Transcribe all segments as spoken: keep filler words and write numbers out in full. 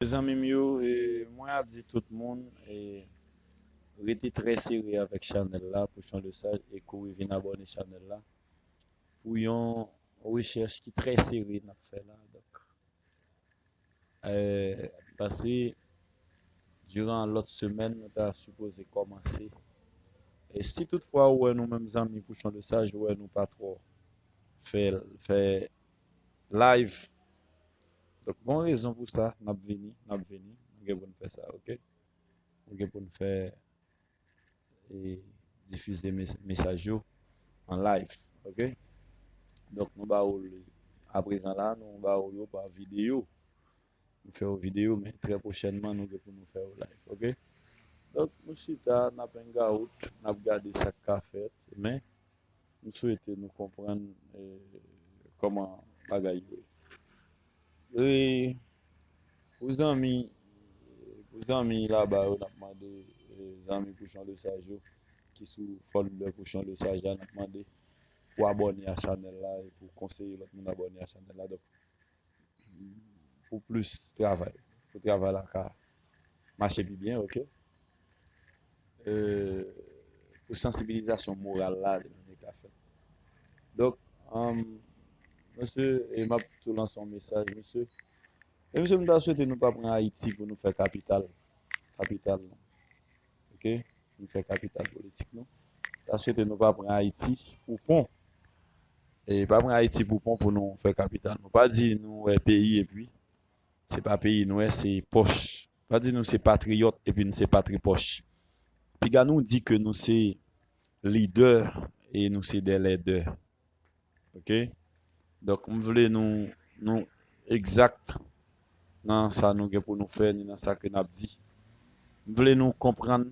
Mezanmi m yo, e, mwen ap di tout moun, e, rete trè sere avèk chanèl la, Pouchon Lesage, e kouri vin abòne chanèl la pou yon rechèch ki trè sere n ap fè la. Donk, e, pase diran lòt semèn, nou ta sipoze kòmanse. E si toutfwa ou wè nou menm zanmi Pouchon Lesage, ou wè nou pa twò fè, fè live. Donk, gon rezon pou sa, n ap vini, n ap vini. Nou gen pou n fè sa, oke? Nou gen pou n fè e difize mes- mesaj yo an live, oke? Donk, nou ba ou li aprezan la, nou ba ou yo pa videyo. Nou fè yo videyo, men trè pwochènman, nou gen pou nou fè yo live, oke? Donk, nou chita, n ap hang out, n ap gade sa k ka fèt, men m swete nou konprann, e, kòman bagay yo ye. E, pou zanmi, pou zanmi laba yo, n ap mande, e, zanmi Pouchon Lesage yo, ki sou folder Pouchon Lesage la, n ap mande pou abòne a chanèl la e pou konseye lòt moun abòne a chanèl la. Donk, pou plis travay, pou travay la ka mache pi byen, oke? E, pou sansibilizasyon moral la, li ka fèt. Donk, um, mesye, e m ap tou lanse yon mesaj, mesye. E mesye, m ta swete nou pa pran Ayiti pou nou fè kapital, kapital nou. Oke? Nou fè kapital politik nou. Ta swete nou pa pran Ayiti pou pon. E pa pran Ayiti pou pon pou nou fè kapital nou. Pa di nou wè peyi epi se pa peyi nou wè, se pòch. Pa di nou se patriyòt epi nou se patri pòch. Piga nou di ke nou se lidè e nou se dè lèdè. Oke? Donk, m vle nou, nou egzak nan sa nou gen pou nou fè, ni nan sa ke n ap di. M vle nou konprann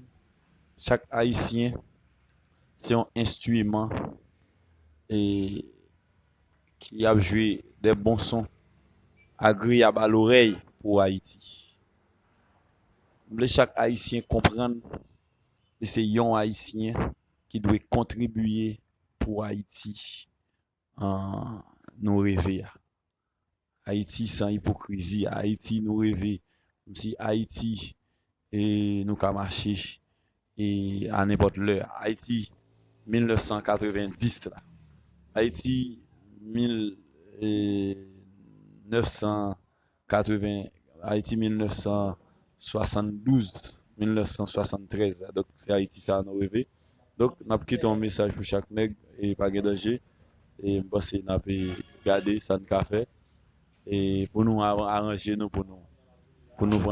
chak Ayisyen se yon enstriman e ki ap jwe de bon son agreyab a lorèy pou Ayiti. M vle chak Ayisyen konprann li se yon Ayisyen ki dwe kontribiye pou Ayiti, an, nou reve a. Ayiti san ipokrizi, Ayiti nou reve, kòmsi Ayiti, e, nou ka mache, e, a nenpòt lè. Ayiti mil nèf san katrevenndis la. Ayiti mil, e, nèf san katreven, Ayiti mil nèf san swasanndouz, mil nèf san swasanntrèz la. Donk, se Ayiti sa a nou reve. Donk, n ap kite yon mesaj pou chak nèg, e pa gen danje. E m panse n ap, e, gade sa n ka fè. E pou nou a- aranje nou, pou nou, pou nou pran